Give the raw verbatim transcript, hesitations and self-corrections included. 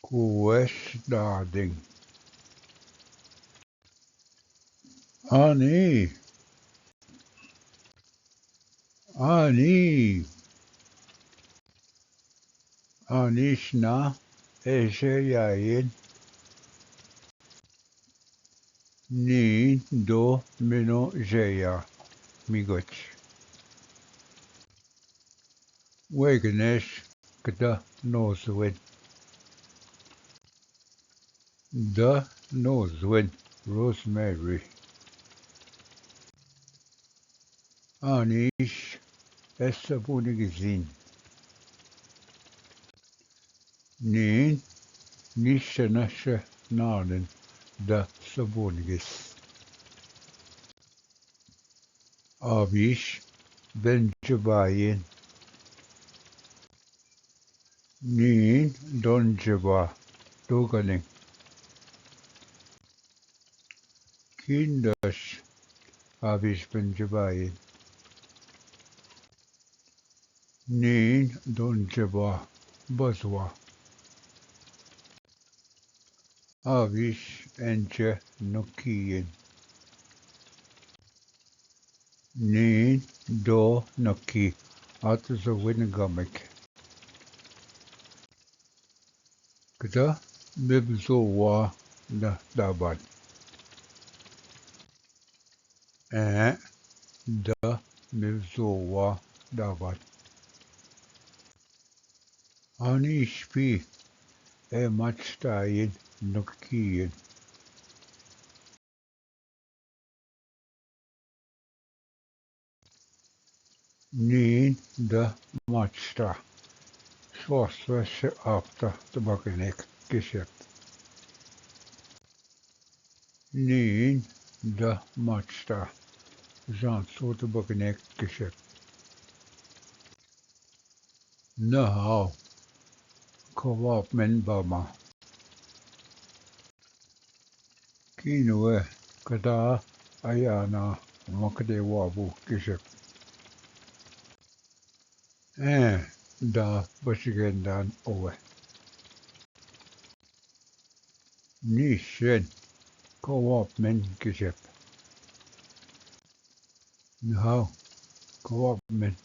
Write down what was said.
कुवस दादिंग। आनी, आनी, आनिश ना ऐसे यायन। Ni do mino zeya, migoch. Wegnes kda nozwen. Da nozwen, rosemary. Anish esabunigizin. Nin nishenashe nanen da sabunigis. Abish benjebayin. Nin donjeba doganing. Kindash abish benjebayin. Nin donjeba bazwa. Avish enche nukiyin. Nin do nuki at zawin gamek. Kda mibzowa na daban. E da mibzowa daban. Ani shpi e machtayin nukiyin. Nin da machta swaswashe apta tabaknek kishep. Nin da machta zantsu tabaknek kishep. Nahau kawap men bama. Kinwe kda ayana makde wabu kishep. E da bashigendan owe. Nishen kawap men kishep. Nahau kawap men